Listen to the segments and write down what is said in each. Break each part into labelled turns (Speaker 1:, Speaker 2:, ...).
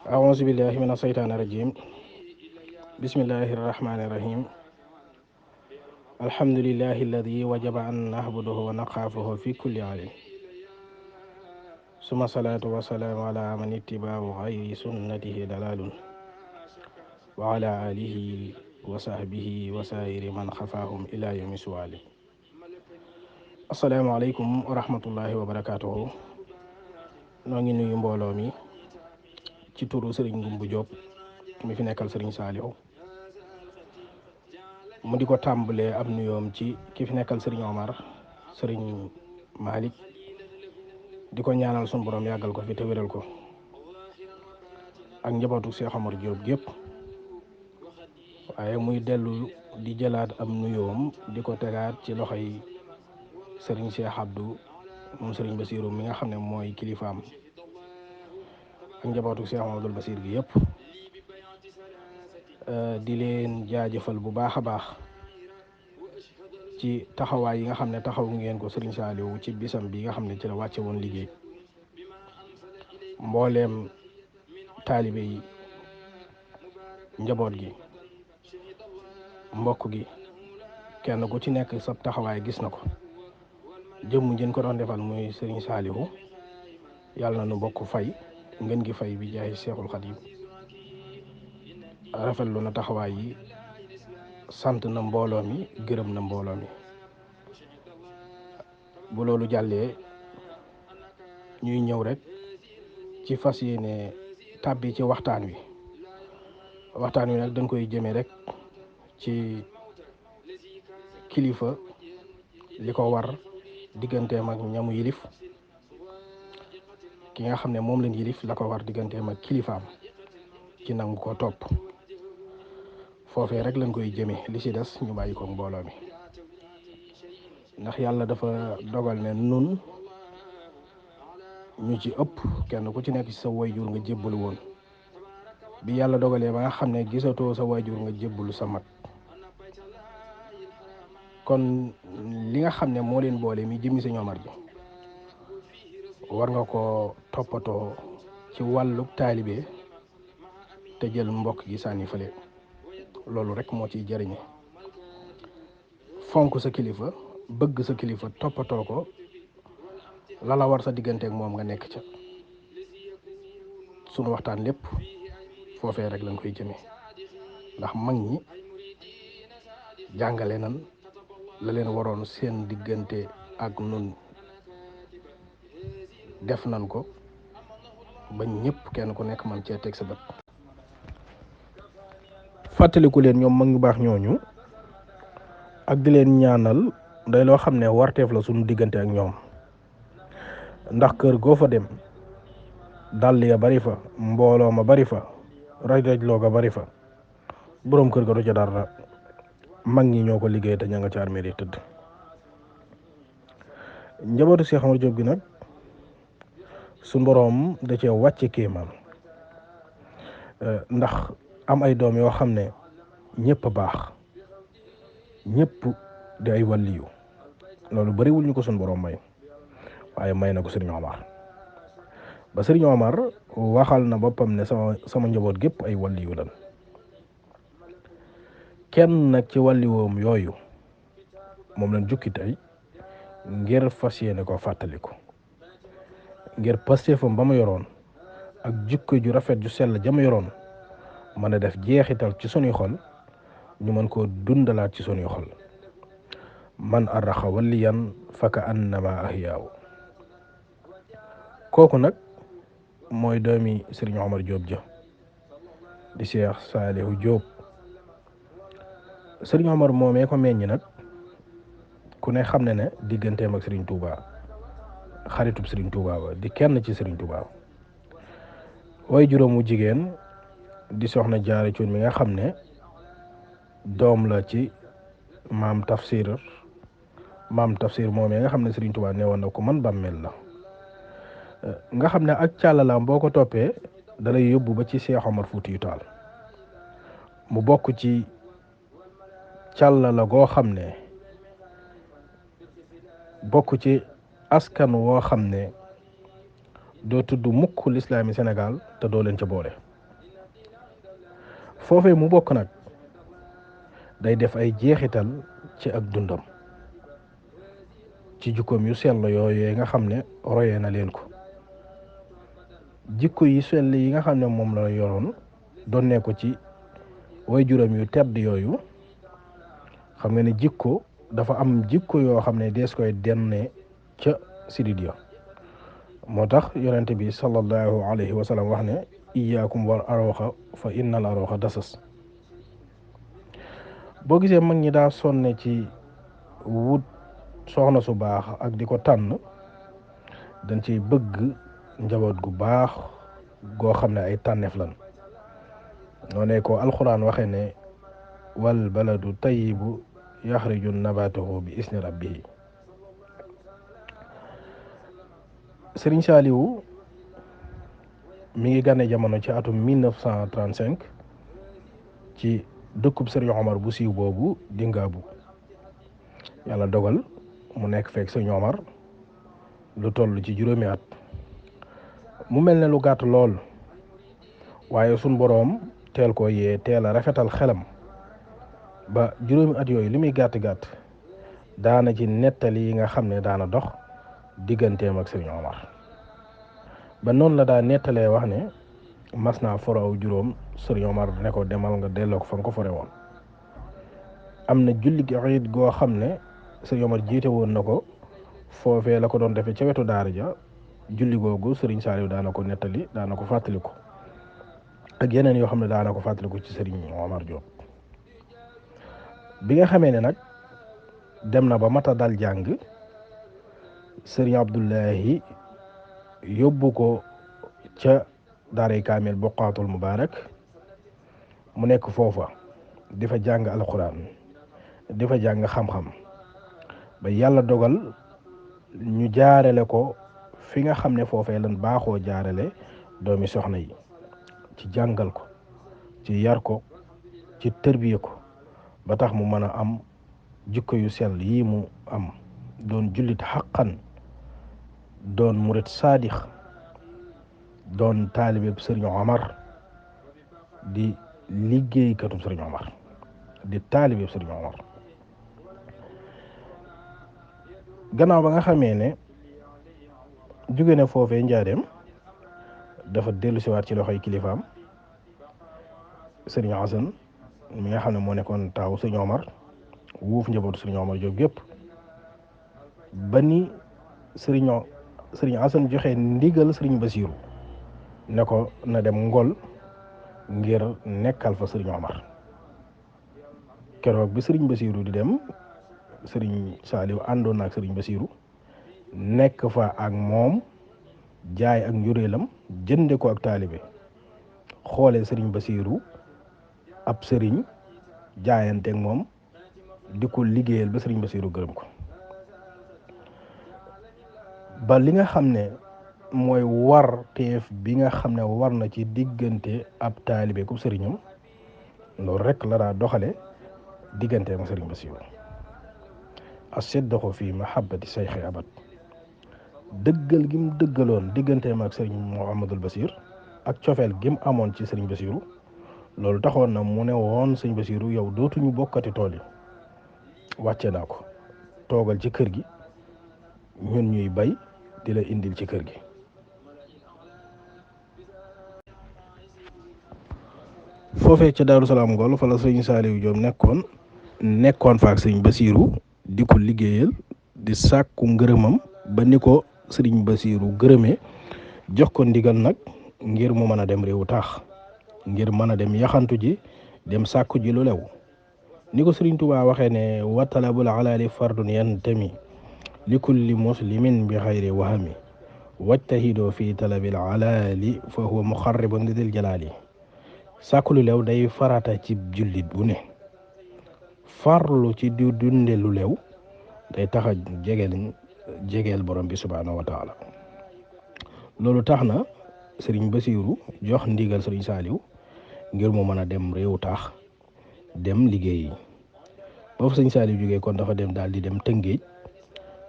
Speaker 1: أعوذ بالله من الشيطان الرجيم بسم الله الرحمن الرحيم الحمد لله الذي وجب أن نعبده ونخافه في كل عام ثم الصلاة والسلام على من اتباع غير سنته دلال وعلى آله وصحبه وسائر من خفاهم إلى يوم السؤال السلام عليكم ورحمة الله وبركاته noo ngi nuyu mbooloo mi ci turu Serigne Goumba Diop mi fi nekkal Serigne Saliou mu di ko tàmbalee ab nuyoom ci ki fi nekkal Serigne Omar Serigne Malick di ko ñaanal sun borom yàggal ko fi te wéral ko ak njabootu Cheikh Omar Diop gépp waaye muy dellu di jëlaat ab nuyoom di ko tegaat ci loxoy Serigne Cheikh Abdou moom Serigne Bassirou mi nga xam ne mooy kilifaam ak njabootu Cheikh Mamadou Bassir gi yëpp di leen jaajëfal bu baax a baax ci taxawaay yi nga xam ne taxaw ngeen ko Serigne Saliou ci bisam bi nga xam ne ci la wàcce woon liggéey mbooleem taalibe yi njaboot gi mbokk gi kenn ku ci nekk sab taxawaay gis na ko jëmm jën ko doon defal muy Serigne Saliou yàlla na nu bokk fay ngeen gi fay bi jaay Seexul Xadiim rafetlu na taxawaay yi sant na mbooloo mi gërëm na mbooloo mi bu loolu jàllee ñuy ñëw rek ci fas yéene tàbbi ci waxtaan wi nag dañ koy jëmee rek ci kilifa li ko war digganteem ak ñamu yilif ki nga xam ne moom leen yilif la ko war digganteem ak kilifaam ci nangu ko topp foofee rek lañ koy jëmee li ci des ñu bàyyi ko mbooloo mi ndax yàlla dafa dogal ne nun ñu ci ëpp kenn ku ci nekk ci sa wayjur nga jébbalu woon bi yàlla dogalee ba nga xam ne gisatoo sa wayjur nga jébbalu sa mag kon li nga xam ne moo leen boole mi jëmmi Sëñ Omar ji war nga ko toppatoo ci wàllu taalibe te jël mbokk gi sànni fële loolu rek moo ciy jëriñe fonk sa kilifa bëgg sa kilifa toppatoo ko la war sa digganteek moom nga nekk ca sunu waxtaan lépp foofee rek lañ koy jëmee ndax mag ñi jàngale nan la leen waroon seen diggante ak nun def nan ko ba ñëpp kenn ku nekk man cee teg sa bët fàttaliku leen ñoom mag ñu baax ñooñu ak di leen ñaanal day loo xam ne warteef la suñu diggante ak ñoom ndax kër goo fa dem dàll ya bari fa mbooloo ma bari fa raj-rajloo ga bari fa boroom kër ga du ca dara mag ñi ñoo ko liggéey te ña nga ca armée yi tëdd njabootu Cheikh Omar Diop gi nag suñu boroom da cee wàcce kéemaan ndax am ay doom yoo xam ne ñëpp a baax ñëpp di ay wàlliyu loolu bariwul ñu ko suñu boroom may waaye may na ko Serigne Omar ba Serigne Omar waxal na boppam ne sama njaboot gépp ay wàlliyu lan kenn nag ci wàlliwoom yooyu moom lañ jukki tey ngir fas yéene ko fàttaliku ngir pastéefam ba ma yoroon ak jikko ju rafet ju sell ja ma yoroon mën a def jeexital ci sunuy xol ñu mën koo dundalaat ci sunuy xol man arraxa waliyan faka annama ahyaaw kooku nag mooy doomi Serigne Omar Diop ja di Cheikh Saliou Diop Serigne Omar moomee ko meññ nag ku ne xam ne ne digganteem ak Serigne Touba xaritub Serigne Touba ba di kenn ci Serigne Touba way juróomu jigéen di soxna Jaara Cuun mi nga xam ne doom la ci maam Tafsir moomee nga xam ne Serigne Touba ne woon na ko man bàmmeel la nga xam ne ak càllalaam boo ko toppee dalay yóbbu ba ci Cheikh Omar Foutiyou Tall mu bokk ci càllala goo xam ne bokk ci askan woo xam ne doo tudd mukk lislaami Sénégal te doo leen ca boole foofee mu bokk nag day def ay jeexital ci ak dundam ci jikkoom yu sell yooyu nga xam ne royee na leen ko jikko yi sell yi nga xam ne moom la yoroon donnee ko ci waajuram yu tedd yooyu xam nga ne jikko dafa am jikko yoo xam ne dees koy denne ca sidit ya moo tax yonente bi sallallahu alayhi wa sallam wax ne iyaakum wal arooxa fa innal arooxa dasas boo gisee mag ñi daa sonne ci wut soxna su baax ak di ko tànn dañ ciy bëgg njaboot gu baax goo xam ne ay tànneef lan noo ne ko alxuraan waxe ne wal baladu tayibu yaxriju nabatahu bi isni rabbihi Sëriñ Saaliwu mi ngi gane jamono ci atum 1935 ci dëkkub Sëriñ Omar bu siiw boobu di Ngaabu yàlla dogal mu nekk fekk Sëriñ Omar lu toll ci juróomi at mu mel ne lu gàtt lool waaye sun boroom teel ko yee teel a rafetal xelam ba juróomi at yooyu li muy gàtt-gàtt daana ci nettali yi nga xam ne daana dox digganteem ak Sëriñ Omar ba noonu la daa nettalee wax ne mas naa foro aw juróom Sëriñ Omar ne ko demal nga delloo ko fa nga ko fore woon am na julli gi iid goo xam ne Sëriñ Omar jiite woon na ko foofee la ko doon defee ca wetu daara ja julli googu Sëriñ Saaliw daana ko nettali daana ko fàttaliku ak yeneen yoo xam ne daana ko fàttaliku ci Sëriñ Omar Diop bi nga xamee ne nag dem na ba mata dal jàng Sëriñ Abdullahi yóbbu ko ca daaray kaamil Buqaatul Mubaarak mu nekk foofa di fa jàng alxuraan di fa jàng xam-xam ba yàlla dogal ñu jaarale ko fi nga xam ne foofee lan baaxoo jaarale doomi soxna yi ci jàngal ko ci yar ko ci tërbiye ko ba tax mu mën a am jikko yu sell yii mu am doon jullit xaqan doon murit saadix doon taalibeb Sëriñ Omar di liggéeykatub Sëriñ Omar di taalibeb Sëriñ Omar gannaaw ba nga xamee ne jóge ne foofee njaareem dafa dellu siwaat ci loxoy kilifaam Sëriñ Asan mi nga xam ne moo nekkoon taaw Sëriñ Omar wuuf njabootu Sëriñ Omar Jóob gépp ba ni Sëriñ Asan joxe ndigal Sëriñ Basiiru ne ko na dem Ngol ngir nekkal fa Sëriñ Omar keroog bi Sëriñ Basiiru di dem Sëriñ Saaliw àndoon na ak Sëriñ Basiiru nekk fa ak moom jaay ak njuréelam jënde ko ak taalibe xoolee Sëriñ Basiiru ab sëriñ jaayanteeg moom di ko liggéeyal ba Sëriñ Basiiru gërëm ko ba li nga xam ne mooy war teef bi nga xam ne war na ci diggante ab taalibe ku sëriñam loolu rek la daa doxale diggante ak Sëriñ Basiiru as-sidqu fi mahabbati sayxi abad dëggal gi mu dëggaloon digganteem ak Sëriñ Muhammadul Basiir ak cofeel gi mu amoon ci Sëriñ Basiiru loolu taxoon na mu ne woon Sëriñ Basiiru yow dootuñu bokkati tool yi wàcce naa ko toogal ci kër gi ñun ñuy bay di la indil ci kër gi foofee ca Daaru Salaam Ngol fa la Sëriñ Saaliw Jóob nekkoon fa ak Sëriñ Basiiru di ko liggéeyal di sàkku ngërëmam ba ni ko Sëriñ Basiiru gërëmee jox ko ndigal nag ngir mu mën a dem réewu taax ngir mën a dem yaxantu ji dem sàkku ji lu lew ni ko Sëriñ Tuubaa waxee ne wa talabul alaali fardun yantami li kulli muslimin bi xayri wahami wajtahidoo fi talabil alaali fa huwa muxarribun lidil jalaali sàkku lu lew day farata ci jullit bu ne farlu ci di dunde lu lew day tax a jegeel borom bi subhaanahu wa taala loolu tax na Sëriñ Basiiru jox ndigal Sëriñ Saaliw ngir mu mën a dem réewu taax dem liggéeyi ba fa Sëriñ Saaliw jógee kon dafa dem daal di dem Tëngéej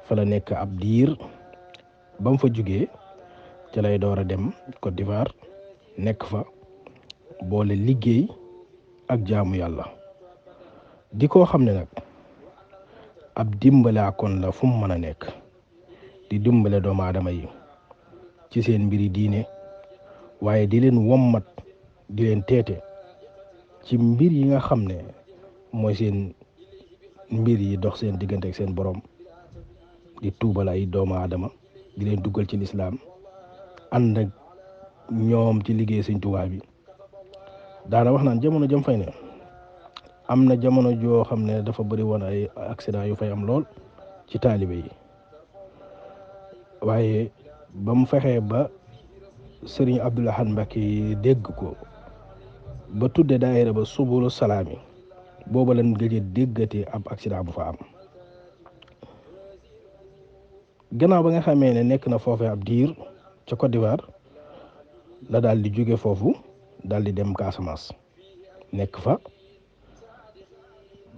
Speaker 1: fa la nekk ab diir ba mu fa jógee ca lay door a dem Côte d'Ivoire nekk fa boole liggéey ak jaamu yàlla di koo xam ne nag ab dimbalaa kon la fu mu mën a nekk di dimbale doomu aadama yi ci seen mbiri diine waaye di leen wommat di leen teete ci mbir yi nga xam ne mooy seen mbir yi dox seen diggante ak seen borom di tuubal ay doomu aadama di leen duggal ci lislaam ànd ak ñoom ci liggéey Sëñ Tuubaa bi daana wax naan jamono jëm fay ne am na jamono joo xam ne dafa bëri woon ay accident yu fay am lool ci taalibe yi waaye ba mu fexee ba sëriñ Abdul Ahad Mbacké yi dégg ko ba tudde daayira ba subulu salaami booba lan gëj a déggati ab accident bu fa am gannaaw ba nga xamee ne nekk na foofee ab diir ca Côte d'Ivoire la daal di jóge foofu daal di dem Casamance nekk fa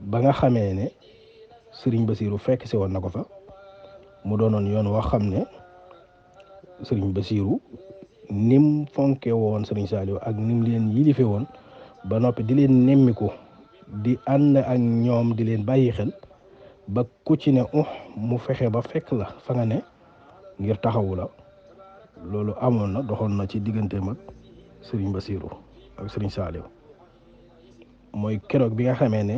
Speaker 1: ba nga xamee ne sëriñ Basiiru fekk si woon na ko fa mu doonoon yoon woo xam ne sëriñ Basiiru nim fonke woon sëriñ Saaliw ak nim leen yilife woon ba noppi di leen nemmiku di ànd ak ñoom di leen bàyyi xel ba ku ci ne mu fexe ba fekk la fa nga ne ngir taxawu la loolu amoon na doxoon na ci digganteem ak sëriñ Basiiru ak sëriñ Saaliw mooy keroog bi nga xamee ne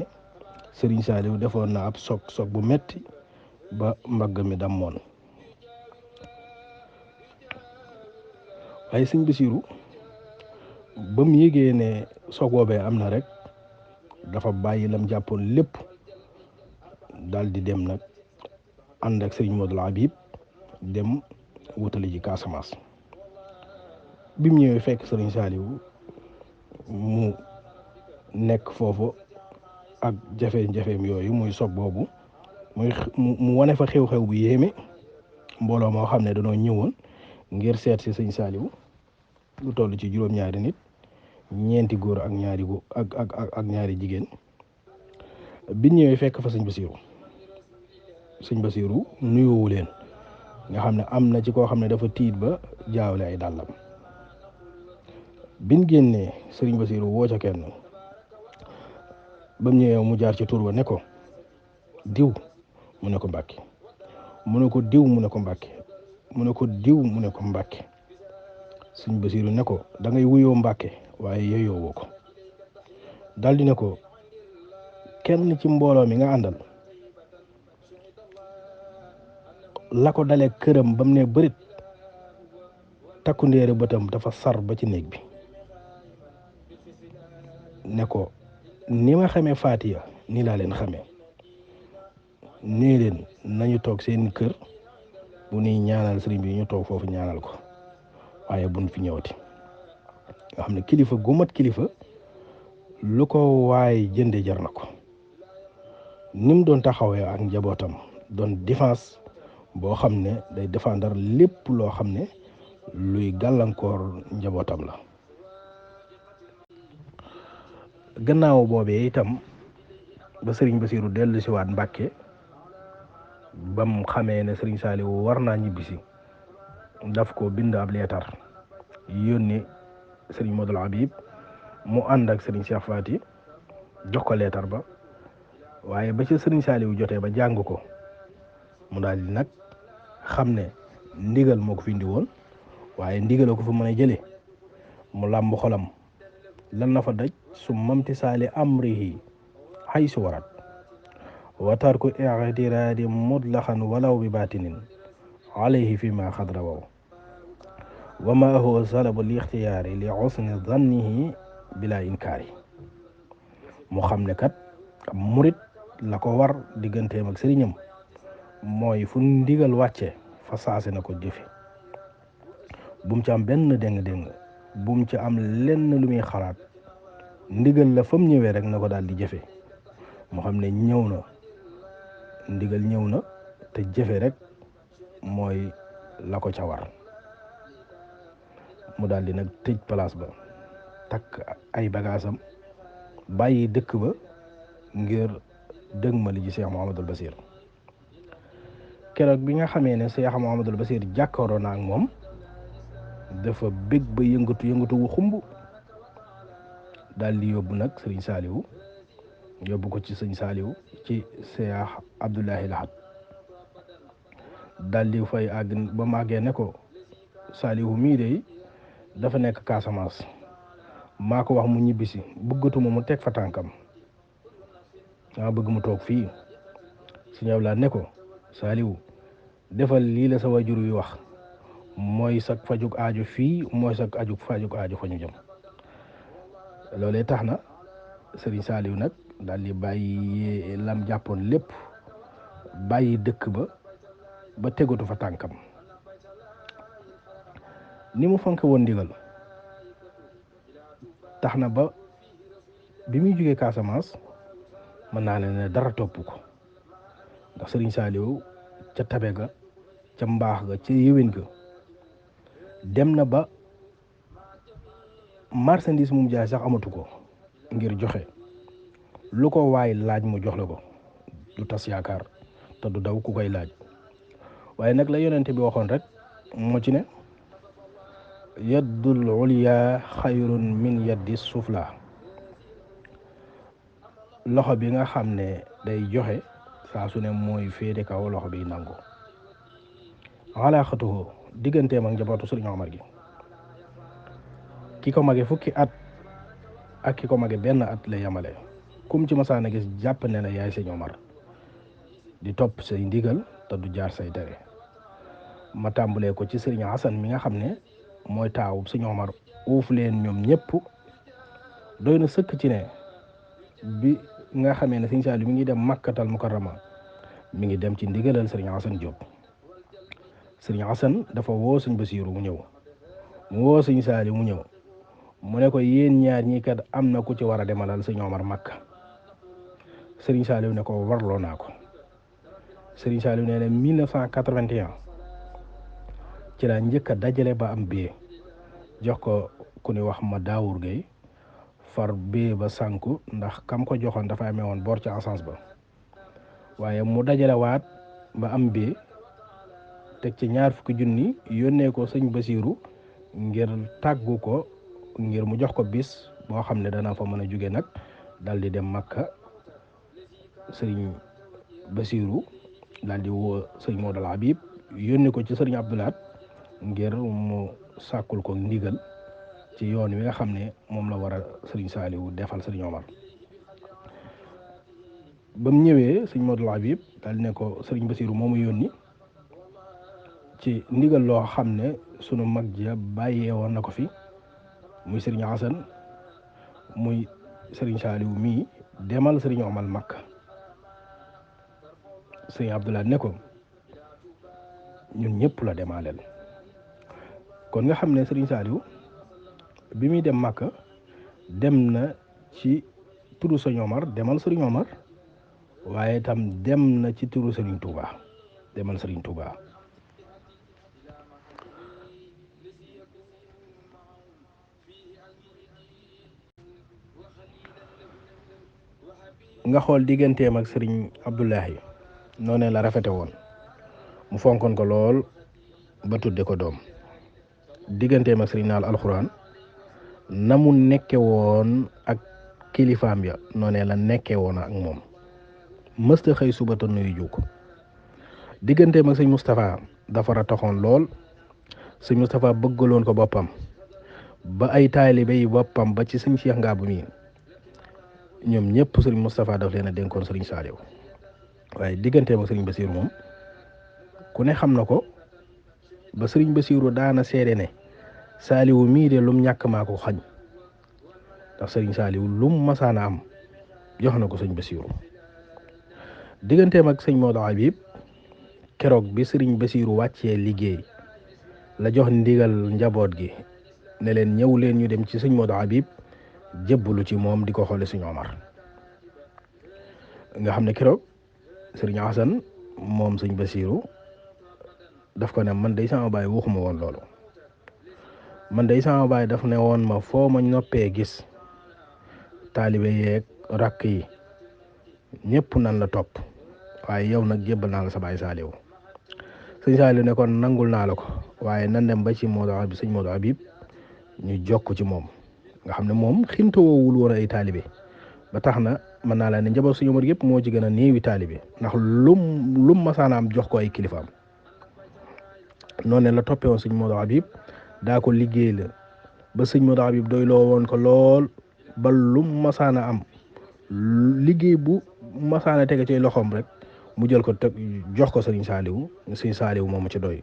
Speaker 1: sëriñ Saaliw defoon na ab soog bu metti ba mbagg mi dammoon waaye sëriñ Basiiru ba mu yégee ne soog boobee am na rek dafa bàyyi lam jàppoon lépp daal di dem nag ànd ak sëriñ Modou Habib dem wutali ji Casamance bi mu ñëwee fekk sëriñ Saaliw mu nekk foofu ak jafe-jafeem yooyu muy soog boobu muy mu wane fa xew-xew bu yéeme mbooloo moo xam ne dañoo ñëwoon ngir seet si sëriñ Saaliw lu toll ci juróom-ñaari nit ñeenti góor ak ñaari góor ak ñaari jigéen bi ñëwee fekk fa sëñ Basiiru nuyoowu leen nga xam ne am na ci koo xam ne dafa tiit ba jaawle ay dàllam biñ génnee sëriñ Basiiru woo ca kenn ba mu ñëwee mu jaar ci tur ba ne ko diw mu ne ko Mbàkke mu ne ko diw mu ne ko Mbàkke mu ne ko diw mu ne ko Mbàkke sëñ Basiiru ne ko da ngay wuyoo Mbàkke waaye yeyoo woo ko daldi ne ko kenn ci mbooloo mi nga àndal la ko dalee këram ba mu ne bërit takku ndéere bëtam dafa sar ba ci néeg bi ne ko ni ma xamee Faatiya nii laa leen xamee nee leen nañu toog seen kër bu ñuy ñaanal sëriñ bi ñu toog foofu ñaanal ko waaye buñ fi ñëwati nga xam ne kilifa gu mat kilifa lu ko waay jënde jar na ko ni mu doon taxawee ak njabootam doon défense boo xam ne day défendre lépp loo xam ne luy gàllankoor njabootam la gannaaw boobee itam ba sëriñ Basiiru dellu si waat Mbàkke bam xamee ne sëriñ Saaliw war naa ñibbisi daf ko bind ab leetar yónni sëriñ Modou Habib mu ànd ak sëriñ Cheikh Faty jox ko leetar ba waaye ba ci sëriñ Saaliw jotee ba jàng ko mu daal di nag xam ne ndigal moo ko fi indi woon waaye ndigal ko fa mën a jëlee mu làmb xolam lan na fa daj su mamti saali amrihi xay su warat wa tarku i'tiraadi mutlaxan walaw bi baatinin alayhi fi ma xadra waw wa ma huwa salabu li ixtiyaari li xusni zannihi bila inkaari mu xam ne kat murit la ko war digganteem ak sëriñam mooy fu ndigal wàcce fa saase na ko jëfe bum ci am benn déng-déng bum ci am lenn lu muy xalaat ndigal la fa mu ñëwee rek na ko daal di jëfe mu xam ne ñëw na ndigal ñëw na te jëfe rek mooy la ko ca war mu daal di nag tëj place ba takk ay bagaasam bàyyi dëkk ba ngir dëgmali ji Cheikh Mouhamadul Basir keroog bi nga xamee ne Cheikh Mouhamadul Basir jàkkaaroo na ak moom dafa bég ba yëngatu wu xumb daal di yóbbu nag sëriñ Saaliwu yóbbu ko ci sëñ Saaliwu ci Seex Abdullahi Lahat daal di fay àgg ba mu àggee ne ko Saaliwu mii de dafa nekk Casamance maa ko wax mu ñibbisi bëggatuma mu teg fa tànkam maa bëgg mu toog fii sëñ Abdulaay ne ko Saaliwu defal lii la sa wajur wi wax mooy sa fajug aajo fii mooy sa fajug aajo fa ñu jëm loolee tax na sëriñ Saaliw nag daal di bàyyi lam jàppoon lépp bàyyi dëkk ba tegatu fa tànkam ni mu fonke woon ndigal tax na ba bi muy jógee Casamance mën naa leen ne dara topp ko ndax sëriñ Saaliw ca tabe ga ca mbaax ga ca yéwén ga dem na ba marchandise mu jaay sax amatu ko ngir joxe lu ko waay laaj mu jox la ko du tas yaakaar te du daw ku koy laaj waaye nag la yonente bi waxoon rek moo ci ne yaddul ulya xayrun min yaddi sufla loxo bi nga xam ne day joxe saa su ne mooy féete kaw loxo bi nangu alaaxatuhu digganteem ak njabootu sëriñ Omar gi ki ko mage fukki at ak ki ko mage benn at la yemale kum ci masaan a gis jàpp ne na yaay sëñ Omar di topp say ndigal te du jaar say tere ma tàmbalee ko ci sëriñ Hasan mi nga xam ne mooy taawub sëñ Omar uuf leen ñoom ñëpp doy na sëkk ci ne bi nga xamee ne sëñ Saaliw mi ngi dem Makkatal Mukarrama mi ngi dem ci ndigalal sëriñ Hasan Diop sëriñ Hasan dafa woo sëñ Basiiru mu ñëw mu woo sëñ Saaliw mu ñëw mu ne ko yéen ñaar ñii kat am na ku ci war a demalal sëñ Omar Makka sëriñ Saaliw ne ko warloo naa ko sëriñ Saaliw nee na 1981 ci la njëkk a dajale ba am bee jox ko ku ni wax ma Daawur Gay far bee ba sànku ndax kam ko joxoon dafa amee woon bor ci essence ba waaye mu dajale waat ba am bee teg ci 20 junni yónnee ko sëñ Basiiru ngir tàggu ko ngir mu jox ko bis boo xam ne dana fa mën a jóge nag dal di dem Makka sëriñ Basiiru daal di woo sëñ Modou Habib yónnee ko ci sëriñ Abdoulaat ngir mu sàkkul ko ndigal ci yoon wi nga xam ne moom la war a sëriñ Saaliwu defal sëriñ Omar ba mu ñëwee sëñ Modou Habib daal di ne ko sëriñ Basiiru moomu yónni ci ndigal loo xam ne sunu mag ja bàyyee woon na ko fi muy sëriñ Hasan muy sëriñ Saaliw mii demal sëriñ Omar Makka sëriñ Abdoulaye ne ko ñun ñëpp la demaaleel kon nga xam ne sëriñ Saaliw bi muy dem Makka dem na ci turu sëriñ Omar demal sëriñ Omar waaye itam dem na ci turu sëriñ Touba demal sëriñ Touba nga xool digganteem ak sëriñ Abdullahi noonee la rafete woon mu fonkoon ko lool ba tudde ko doom digganteem ak sëriñ Naal alxuraan na mu nekke woon ak kilifaam ya noonee la nekke woon ak moom mësta xëy suba te nuyu juk digganteem ak sëñ Moustapha dafa rataxoon lool sëñ Moustapha bëggaloon ko boppam ba ay taalibe yi boppam ba ci sëñ Cheikh Ngabou mi ñoom ñëpp sëriñ Moustapha daf leen a dénkoon sëriñ Saaliw waaye digganteem ak sëriñ Basiiru moom ku ne xam na ko ba sëriñ Basiiru daana seede ne Saaliw mii de lum ñàkk maa ko xañ ndax sëriñ Saaliw lum masaana am jox na ko sëñ Basiiru digganteem ak sëñ Modou Habib keroog bi sëriñ Basiiru wàccee liggéey la jox ndigal njaboot gi ne leen ñëw leen ñu dem ci sëñ Modou Habib jébbalu ci moom di ko xoole sëñ Omar nga xam ne keroog sëriñ Hasan moom sëñ Basiiru daf ko ne man day sama baay waxuma woon loolu man day sama baay daf ne woon ma foo ma noppee gis taalibe yeeg rakk yi ñëpp nan la topp waaye yow nag jébbal naa la sa baay Saaliw sëñ Saaliw ne kon nangul naa la ko waaye nan dem ba ci Modou Habib sëñ Modou Habib ñu jokk ci moom nga xam ne moom xintawoowul woon ay taalibe ba tax na mën naa la ne njaboot Sëñ Omar yëpp moo ci gën a néewi taalibe ndax lum masaanaam jox ko ay kilifaam noonu la toppee woon sëñ Modou Habib daa ko liggéey la ba sëñ Modou Habib doy loo woon ko lool ba lum masaana am liggéey bu masaana tege ci loxoom rek mu jël ko teg jox ko sëriñ Saaliwu moomu ci doy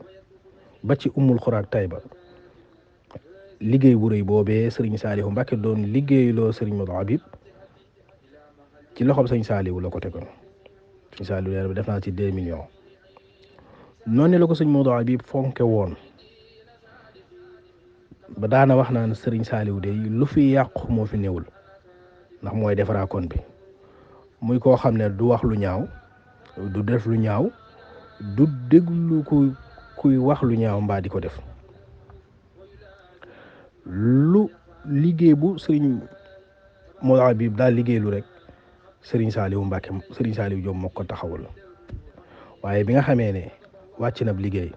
Speaker 1: ba ci Ummul Xuraak Tayba liggéey bu rëy boobee sëriñ Saaliwu Mbàkke doon liggéeyloo sëriñ Modou Habib ci loxoom sëriñ Saaliwu la ko tegoon sëriñ Saaliwu leer bi def naa ci 2 millions noonu la ko sëñ Modou Habib fonke woon ba daana wax naan sëriñ Saaliwu de lu fi yàqu moo fi néewul ndax mooy defaraakoon bi muy koo xam ne du wax lu ñaaw du def lu ñaaw du déglu kuy wax lu ñaaw mbaa di ko def lu liggéey bu sëriñ Modou Habib daal liggéey lu rek sëriñ Saaliwu Mbàkke sëriñ Saaliwu Jóob moo ko taxawul waaye bi nga xamee ne wàcc na liggéey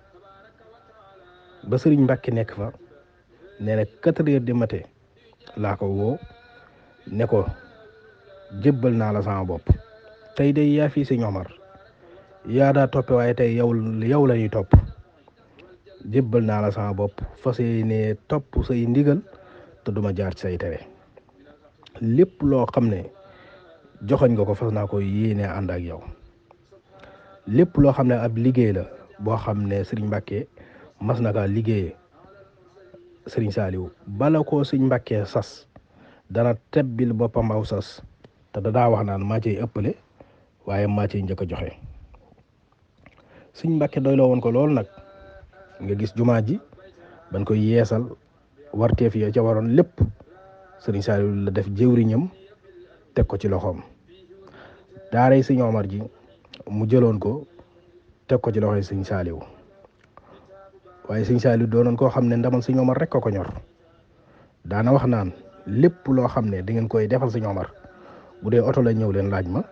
Speaker 1: ba sëriñ Mbàkke nekk fa nee na 4 heures du matin laa ko woo ne ko jébbal naa la sama bopp tey day yaa fii sëñ Omar yaa daa toppe waaye tey yow la ñuy topp jébbal naa la sama bopp fas yéene topp say ndigal te duma jaar ci say tere lépp loo xam ne joxoñ nga ko fas naa ko yéene ànd ak yow lépp loo xam ne ab liggéey la boo xam ne sëriñ Mbàkke mas na kaa liggéeyee sëriñ Saaliwu bala koo sëriñ Mbàkke sas dana tebbil boppam aw sas te daa wax naan maa ciy ëppale waaye maa ciy njëkk a joxe sëriñ Mbàkke doyloo woon ko lool nag nga gis jumaa ji ban koy yeesal warteef ya ca waroon lépp sëriñ Saaliwu la def jëwriñam teg ko ci loxoom daaray sëriñ Omar ji mu jëloon ko teg ko ci loxoy sëriñ Saaliwu waaye sëriñ Saaliwu doonoon koo xam ne ndamal sëriñ Omar rek ko ñor daana wax naan lépp loo xam ne da ngeen koy defal sëriñ Omar bu dee oto la ñëw leen laaj ma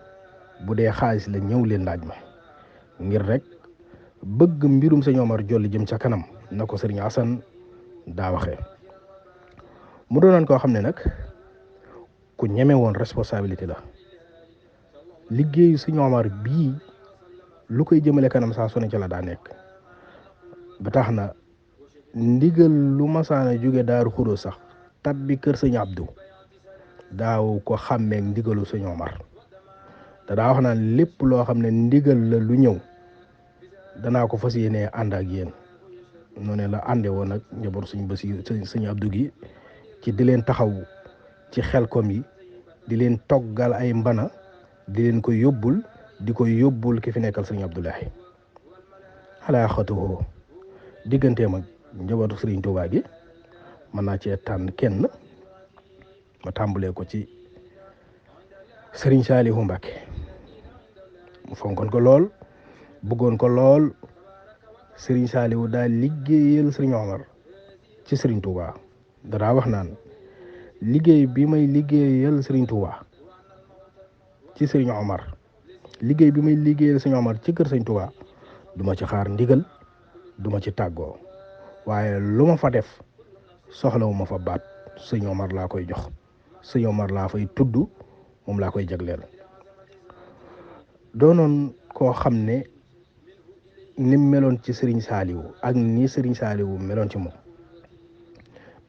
Speaker 1: bu dee xaalis la ñëw leen laaj ma ngir rek bëgg mbirum sëriñ Omar jolli jëm ca kanam na ko sëriñ Asan daa waxee mu doonoon koo xam ne nag ku ñeme woon responsabilité la liggéeyu sëriñ Omar bii lu koy jëmale kanam saa su ne ca la daa nekk ba tax na ndigal lu masaana jóge Daaru Xudoos sax tabbi kër sëñ Abdou daaw ko xàmmeeg ndigalu sëñ Omar te daa wax naan lépp loo xam ne ndigal la lu ñëw danaa ko fas yéenee ànd ak yéen noonu la ànde woon nag njaboot suñ basi sëñ Abdou gi ci di leen taxaw ci xelkom yi di leen toggal ay mbana di leen ko yóbbul di ko yóbbul ki fi nekkal sëñ Abdoulahi xalaa xatuwoo digganteem ak njabootu sëriñ Tuubaa gi mën naa cee tànn kenn ma tàmbalee ko ci sëriñ Saalihu Mbàkke mu fonkoon ko lool bëggoon ko lool sëriñ Saalihu daal liggéeyal sëriñ Omar ci sëriñ Tuubaa danaa wax naan liggéey bi may liggéeyal sëriñ Tuubaa ci sëriñ Omar liggéey bi may liggéeyal sëriñ Omar ci kër sëriñ Tuubaa duma ci xaar ndigal duma ci tàggoo waaye lu ma fa def soxlawu ma fa baat sëñ Omar laa koy jox sëñ Omar laa fay tudd moom laa koy jagleel doonoon koo xam ne ni meloon ci sëriñ Saaliwu ak ni sëriñ Saaliwu meloon ci moom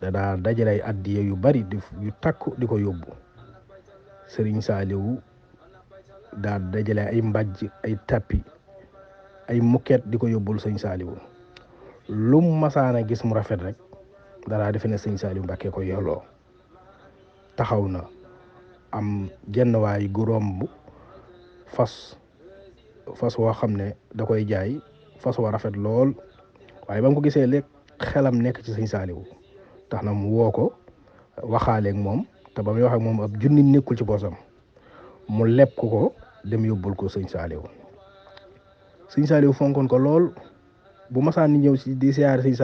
Speaker 1: daa dajale ay addiya yu bari yu takku di ko yóbbu sëriñ Saaliwu daa dajale ay mbàjj ay tappi ay mukket di ko yóbbul sëñ Saaliwu lu masaana gis mu rafet rek dara defe ne sëñ Saaliwu Mbàkke ko yelloo taxaw na am jenn waay gu romb fas woo xam ne da koy jaay fas wa rafet lool waaye ba mu ko gisee léeg xelam nekk ci sëñ Saaliwu tax na mu woo ko waxaaleeg moom te ba muy wax ak moom ab junni nekkul ci boosam mu leb ko dem yóbbul ko sëñ Saaliwu sëñ Saaliwu fonkoon ko lool bu masaan ni ñëw si di siyaare sëñ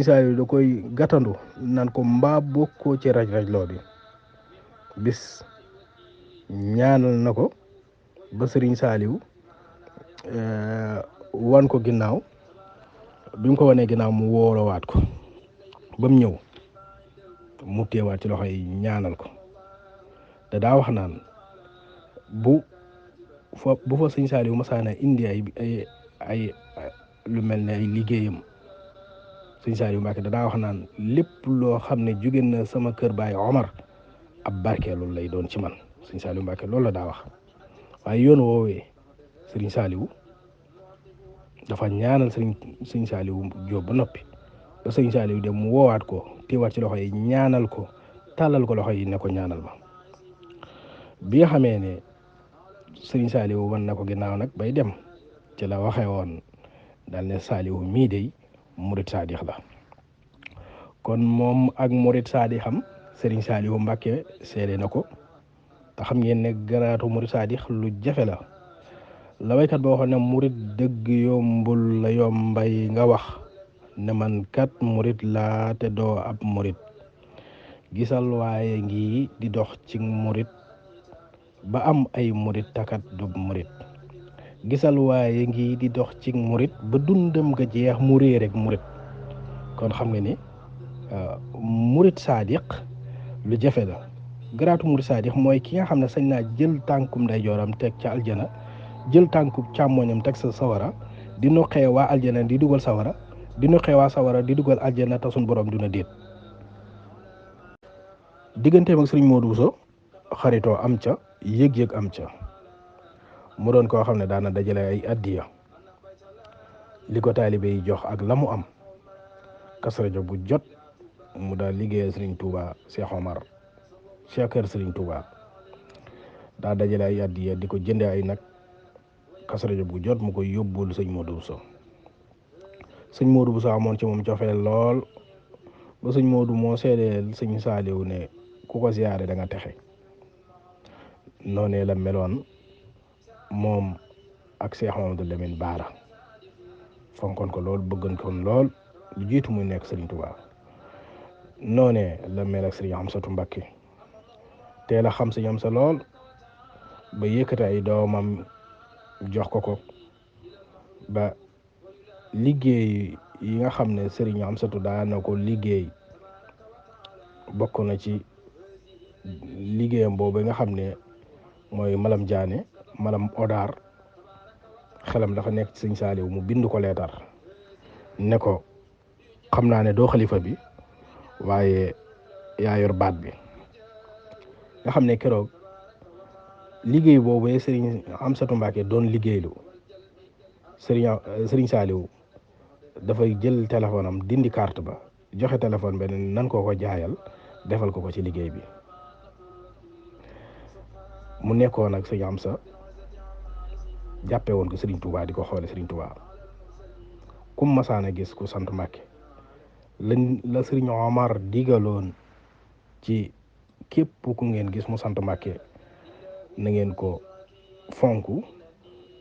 Speaker 1: Saaliwu da koy gàttandu naan ko mbaa bokkoo ci raj-raj loo bi bis ñaanal na ko ba sëriñ Saaliwu wan ko ginnaaw bi mu ko wanee ginnaaw mu woolowaat ko ba mu ñëw mu teewaat ci loxo yi ñaanal ko te daa wax naan bu fa sëñ Saaliw masaana indi ay lu mel ne ay liggéeyam sëñ Saaliw Mbàkke daa wax naan lépp loo xam ne jóge na sama kër baay Omar ab barkeelu lay doon ci man sëñ Saaliw Mbàkke loolu la daa wax waaye yoon woowee sëriñ Saaliw dafa ñaanal sëñ Saaliw Jóob ba noppi ba sëñ Saaliw dem mu woowaat ko téewaat ci loxo yi ñaanal ko tàllal ko loxo yi ne ko ñaanal ma bi nga xamee ne sëriñ Saaliw wan na ko ginnaaw nag bay dem ci la waxee woon daal ne Saaliw mii dey murit saadix la kon moom ak murit saadixam sëriñ Saaliw Mbàkke seede na ko te xam ngeen ne garaatu murit saadix lu jafe la waykat ba waxoon ne murit dëgg yombul la yombay nga wax ne man kat murit laa te doo ab murit gisal waaye ngi di dox ci murit ba am ay murit takat du murit gisal waaye ngi di dox ci murit ba dundam nga jeex mu réer rek murit kon xam nga ni murit saadiq lu jafe la garaatu murit saadiq mooy ki nga xam ne sañ naa jël tànkum ndeyjooram teg ca aljana jël tànku càmmoñam teg sa sawara di noqee waa aljana di dugal sawara di noqee waa sawara di dugal aljana te suñ borom dina déet digganteem ak sëriñ Modou Bousso xaritoo am ca yëg-yëg am ca mu doon koo xam ne daana dajale ay addiya li ko taalibe yi jox ak la mu am Kazu Rajab bu jot mu daal liggéeyal sëriñ Touba Cheikh Omar Cheikh kër sëriñ Touba daa dajale ay addiya di ko jënde ay nag Kazu Rajab bu jot mu koy yóbbul sëñ Modou Bousso amoon ci moom cofeel lool ba sëñ Modou moo seedeel sëñ Saaliw ne ku ko ziyaare da nga texe noonee la meloon moom ak Cheikh Mamadou Lamine Baara fonkoon ko lool bëggoon ko lool lu jiitu muy nekk sëriñ Touba noonee la mel ak sëriñ Amsatu Mbàkke teel a xam sëñ Amsa lool ba yëkkate ay doomam jox ko ba liggéey yi nga xam ne sëriñ Amsatu daan na ko liggéey bokk na ci liggéeyam boobu nga xam ne mooy malam jaane malam odaar xelam dafa nekk ci sëñ Saaliw mu bind ko leetar ne ko xam naa ne doo xalifa bi waaye yaa yor baat bi nga xam ne keroog liggéey boobu sëriñ Amsatu Mbàkke doon liggéeylu sëriñ Saaliw dafay jël téléphone am dindi carte ba joxe téléphone beneen nan ko jaayal defal ko ci liggéey bi mu nekkoon ak sëñ Amsa jàppe woon ko sëriñ Touba di ko xoole sëriñ Touba kum masaana gis ku sant Mbàkke la sëriñ Omar digaloon ci képp ku ngeen gis mu sant Mbàkke na ngeen ko fonk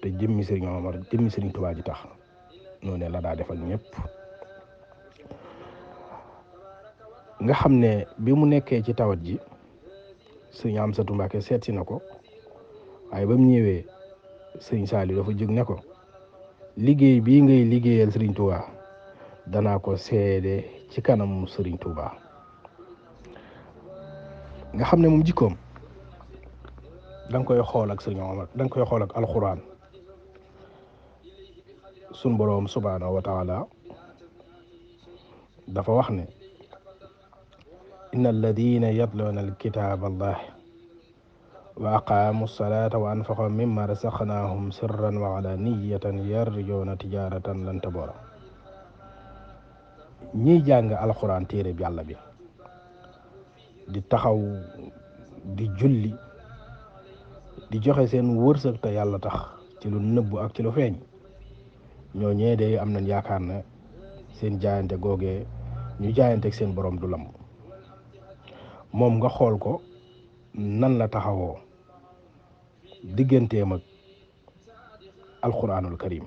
Speaker 1: te jëmmi sëriñ Omar jëmmi sëriñ Touba ji tax noonu la daa defal ñëpp nga xam ne bi mu nekkee ci tawat ji sëriñ Amsatu Mbàkke seet si na ko waaye ba mu ñëwee sëriñ Saaliw dafa jóg ne ko liggéey bii ngay liggéeyal sëriñ Touba danaa ko seede ci kanam sëriñ Touba nga xam ne moom jikkoom da nga koy xool ak sëriñ Omar da nga koy xool ak alxuraan sun boroom subhaanahu wa taala dafa wax ne inna alladina yatluuna alkitaaba allah wa aqaamu salata wa anfaqu mimma razaqnaahum sirran wa alaniyatan yarjuuna tijaratan lan taboora ñiy jàng alxuraan téere bi yàlla bi di taxaw di julli di joxe seen wërsëg te yàlla tax ci lu nëbbu ak ci lu feeñ ñoo ñee de am nañ yaakaar na seen jaayante googee ñu jaayanteeg seen borom du lamb moom nga xool ko nan la taxawoo digganteem ak alxuraanul karim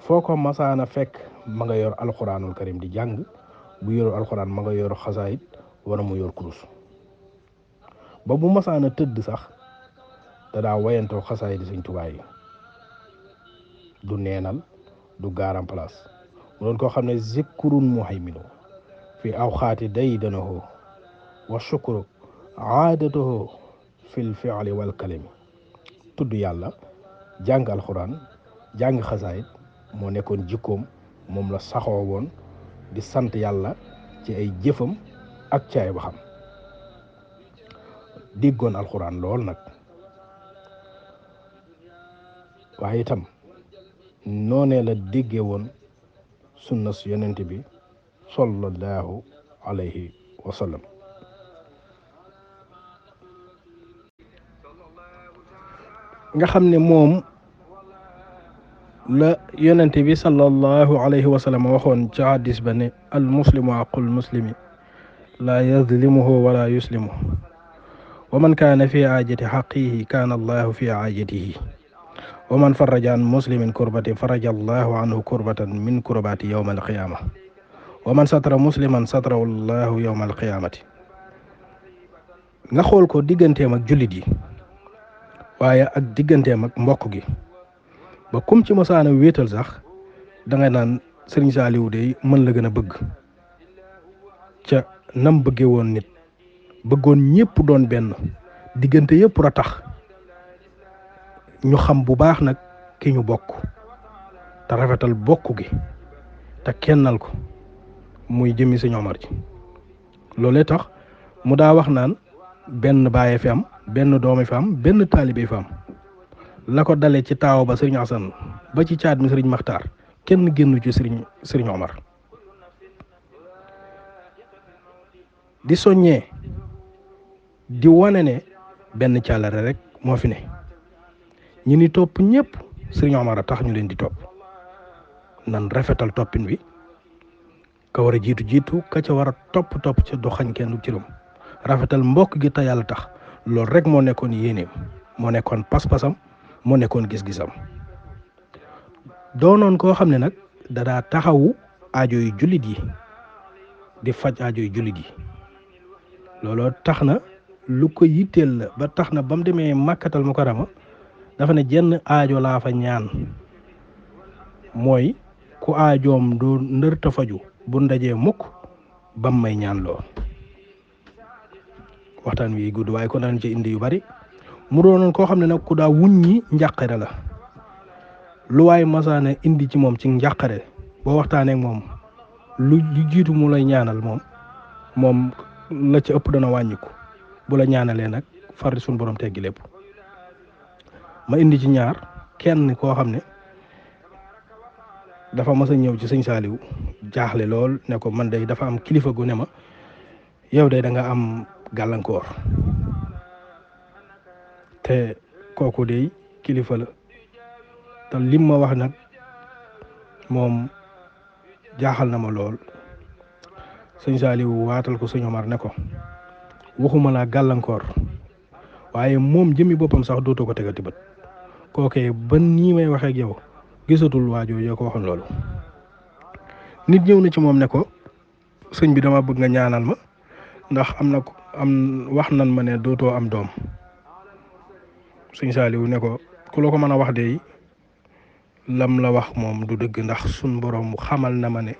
Speaker 1: foo ko masaana fekk ma nga yor alxuraanul karim di jàng bu yorul alxuraan ma nga yor xasaayit wala mu yor kurus ba bu masaana tëdd sax te daa wayantoo xasaayit di Sëñ Tuubaa yi du neenal du gaaram place mu doon koo xam ne zikkurun muhayminu fi awxaati daydanahu wa shukru aadatuhu fil fi'li wal kalimi. tudd yàlla jàng alxuraan jàng xasaayit moo nekkoon jikkoom, moom la saxoo woon di sant yàlla ci ay jëfam ak ci ay waxam. diggoon alxuraan lool nag, waaye itam noonee la déggee woon sunna su yonent bi sallallahu alayhi wa sallam. nga xam ne moom la yonent bi sallallahu alayhi wa sallam waxoon ci hadis ba ne al muslimu aqul muslimi laa yazlimuhu wala yuslimuhu wa man kaana fi aajati xaqihi kaana allahu fi aajatihi wa man faraja an muslimin kurbatin faraja allahu anhu kurbatan min kurbati yawma alqiyama wa man satara musliman satarahu allahu yawma alqiyamati. nga xool ko digganteem ak jullit yi waaye ak digganteem ak mbokk gi ba kum ci mosaana wéetal sax da nga naan Sëriñ Saaliw de mën la gën a bëgg ca nam bëggee woon nit, bëggoon ñëpp doon benn, diggante yëpp ra tax ñu xam bu baax nag ki ñu bokk te rafetal bokk gi te kennal ko muy jëmmi Sëñ Omar ji. loolee tax mu daa wax naan benn bàyyi fi am, benn doomi fi am, benn taalibe fi am. la ko dalee ci taaw ba Sëriñ Asan ba ci caat mi Sëriñ Maxtaar kenn génnu ci Sëriñ Omar. di soññee di wane ne benn càllare rek moo fi ne, ñi ni topp ñëpp Sëriñ Omar a tax ñu leen di topp. nan rafetal toppin wi, ka war a jiitu ka ca war a topp ca du xañ kenn ci rum. rafetal mbokk gi te yàlla tax, loolu rek moo nekkoon yéeneem, moo nekkoon pas-pasam, moo nekkoon gis-gisam. doonoon koo xam ne nag dadaa taxawu aajo yu jullit yi, di faj aajo yu jullit yi. looloo tax na lu ko yitteel la ba tax na ba mu demee Makkatal Mukarrama dafa ne jenn aajo laa fa ñaan, mooy ku aajoom du ndërta faju bu ndajee mukk bam may ñaan loo. waxtaan wi gudd waaye ko daan ci indi yu bari. mu doonoon koo xam ne nag ku daa wuññi njàqare la, lu waay masaane indi ci moom ci njàqare boo waxtaanee ak moom lu jiitu mu lay ñaanal moom la ci ëpp dana wàññiku. bu la ñaanalee nag far suñu borom teggi lépp. ma indi ci ñaar, kenn koo xam ne dafa mas a ñëw ci Sëñ Saaliw jaaxle lool ne ko man day dafa am kilifa gu ne ma yow day da nga am gàllankoor, te kooku day kilifa la te lim ma wax nag moom jaaxal na ma lool. Sëñ Saaliw waatal ko Sëñ Omar ne ko waxuma laa gàllankoor waaye moom jëmmi boppam sax dootoo ko tegati bët. kookee ba nii may waxee ak yow gisatul waajoo yoo ko waxoon loolu. nit ñëw na ci moom ne ko sëñ bi dama bëgg nga ñaanal ma ndax wax nan ma ne dootoo am doom. Sëñ Saaliw ne ko ku la ko mën a wax de lam la wax moom du dëgg, ndax suñ borom xamal na ma ne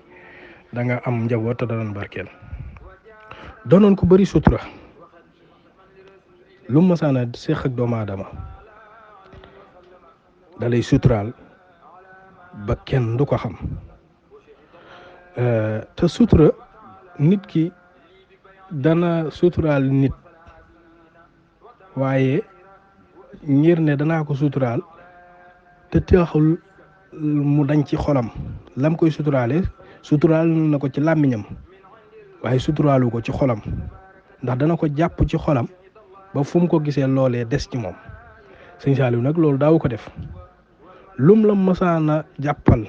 Speaker 1: da nga am njaboot te danañ barkeel. doonoon ku bari sutura, lu mu masaana séq ak doomu aadama da lay suturaal ba kenn du ko xam. te sutura nit ki dana suturaal nit, waaye ngir ne danaa ko suturaal te teexul mu dañ ci xolam. lam koy suturaale suturaal na ko ci làmmiñam waaye suturaalu ko ci xolam, ndax dana ko jàpp ci xolam ba fu mu ko gisee loolee des ci moom. Sëñ Saaliw nag loolu daawu ko def. lum la mësaana jàppal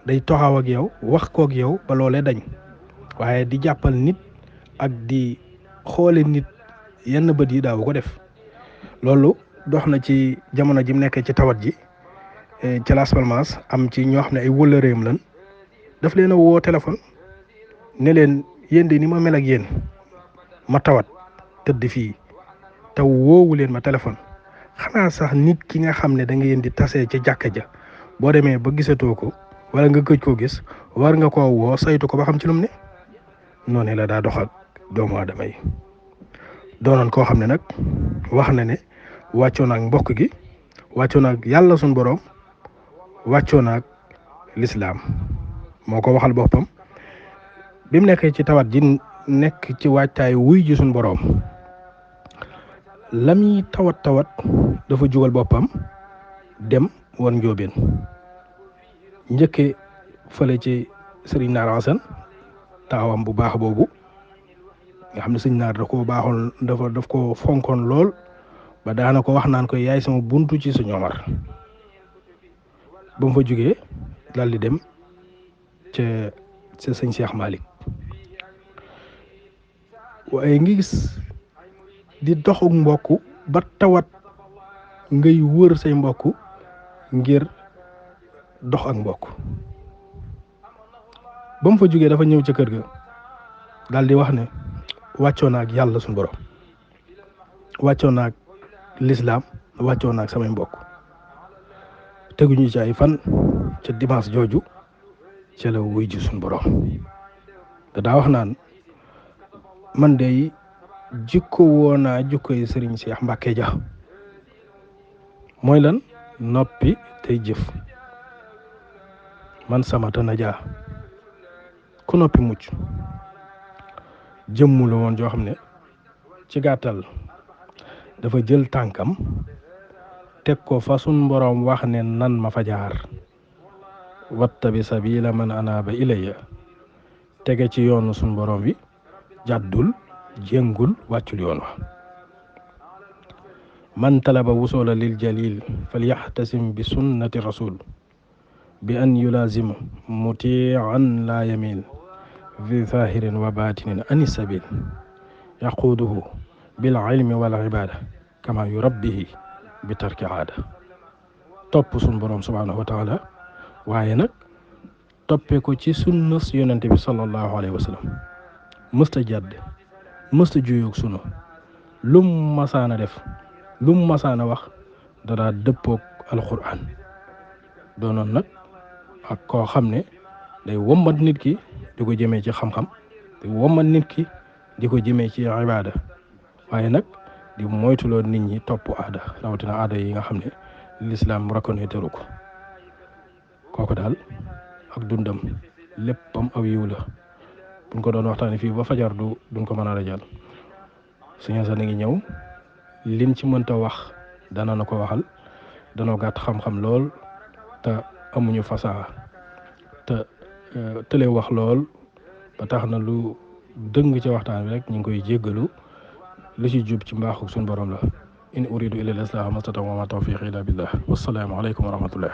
Speaker 1: day taxaw ak yow wax kook yow ba loolee dañ, waaye di jàppal nit ak di xoole nit yenn bët yi daawu ko def. loolu dox na ci jamono ji mu nekkee ci tawat ji ci Las Palmas, am ci ñoo xam ne ay wëllëreem lan, daf leen a woo téléphone ne leen yéen de ni ma mel ak yéen ma tawat tëdd fii te woowu leen ma téléphone, xanaa sax nit ki nga xam ne da ngeen di tasee ci jàkka ja boo demee ba gisatoo ko wala nga gëj koo gis war nga koo woo saytu ko ba xam ci lu mu ne. noonu la daa dox ak doomu aadama yi doonoon koo xam ne nag wax na ne wàccoo naag mbokk gi wàccoo naag yàlla suñ boroom wàccoo naag lislaam moo ko waxal boppam bi mu nekkee ci tawat ji nekk ci waajtaay wuy ji suñ boroom la muy tawat dafa jugal boppam dem woon njóobeen njëkke fële ci sëriñ Naar Asan taawam bu baax boobu nga xam ne sëñ Naar da koo baaxoon daf ko fonkoon lool ba daana ko wax naan ko yaay sama buntu ci sëñ Omar ba mu fa jógee daal di dem ca sëñ Cheikh Malick waaye ngi gis di doxuk mbokk ba tawat ngay wër say mbokk ngir dox ak mbokk ba mu fa jógee dafa ñëw ca kër ga daal di wax ne wàccoo naag yàlla suñu borom wàccoo naag lislaam wàccoo naag samay mbokk teguñu ci ay fan ca dimanche jooju ca la wuy ji suñu borom te daa wax naan man de jikko woo naa jikkoy sëriñ Cheikh Mbacke Dia mooy lan noppi tey jëf man sama tana jaa ku noppi mucc jëmmu la woon joo xam ne ci gàttal dafa jël tànkam teg ko fa sun boroom wax ne nan ma fa jaar wattabi sabila man anaaba ilayya tege ci yoonu sun boroom wi jàddul jéngul wàccul yoon wa man talaba wusula lil jalil falyaxtasim bi sunnati rasul bi an yulazima mutian la yamil fi zahirin wa batinin ani sabil yaquduhu bil ilmi wal ibada kama yurabbihi bi tarki aada topp sun borom subhanahu wa taala waaye nag toppee ko ci sunnas yonente bi sallallahu alayhi wa sallam mësta jàdd mësta juyoog sunu lum masaana def lum masaana wax dadaa dëppoog alquran doonoon nag ak koo xam ne day wommat nit ki di ko jëmee ci xam-xam di wommat nit ki di ko jëmee ci ibaada waaye nag di moytuloo nit ñi topp aada rawatina aada yi nga xam ne l'islam reconnaître ko kooku daal ak dundam léppam aw yiw la buñ ko doon waxtaanee fii ba fajar duñ ko mën a rajal suñu sa ngi ñëw liñ ci mënta wax dana na ko waxal danoo gàtt xam-xam lool te amuñu fasaa te tële wax lool ba tax na lu dëng ci waxtaan bi rek ñu ngi koy jéggalu lu ci jub ci mbaaxu suñu borom la in uridu illa al-islaha mastata'tu wa ma tawfiqi illa billah wassalaamu aleykum wa rahmatullah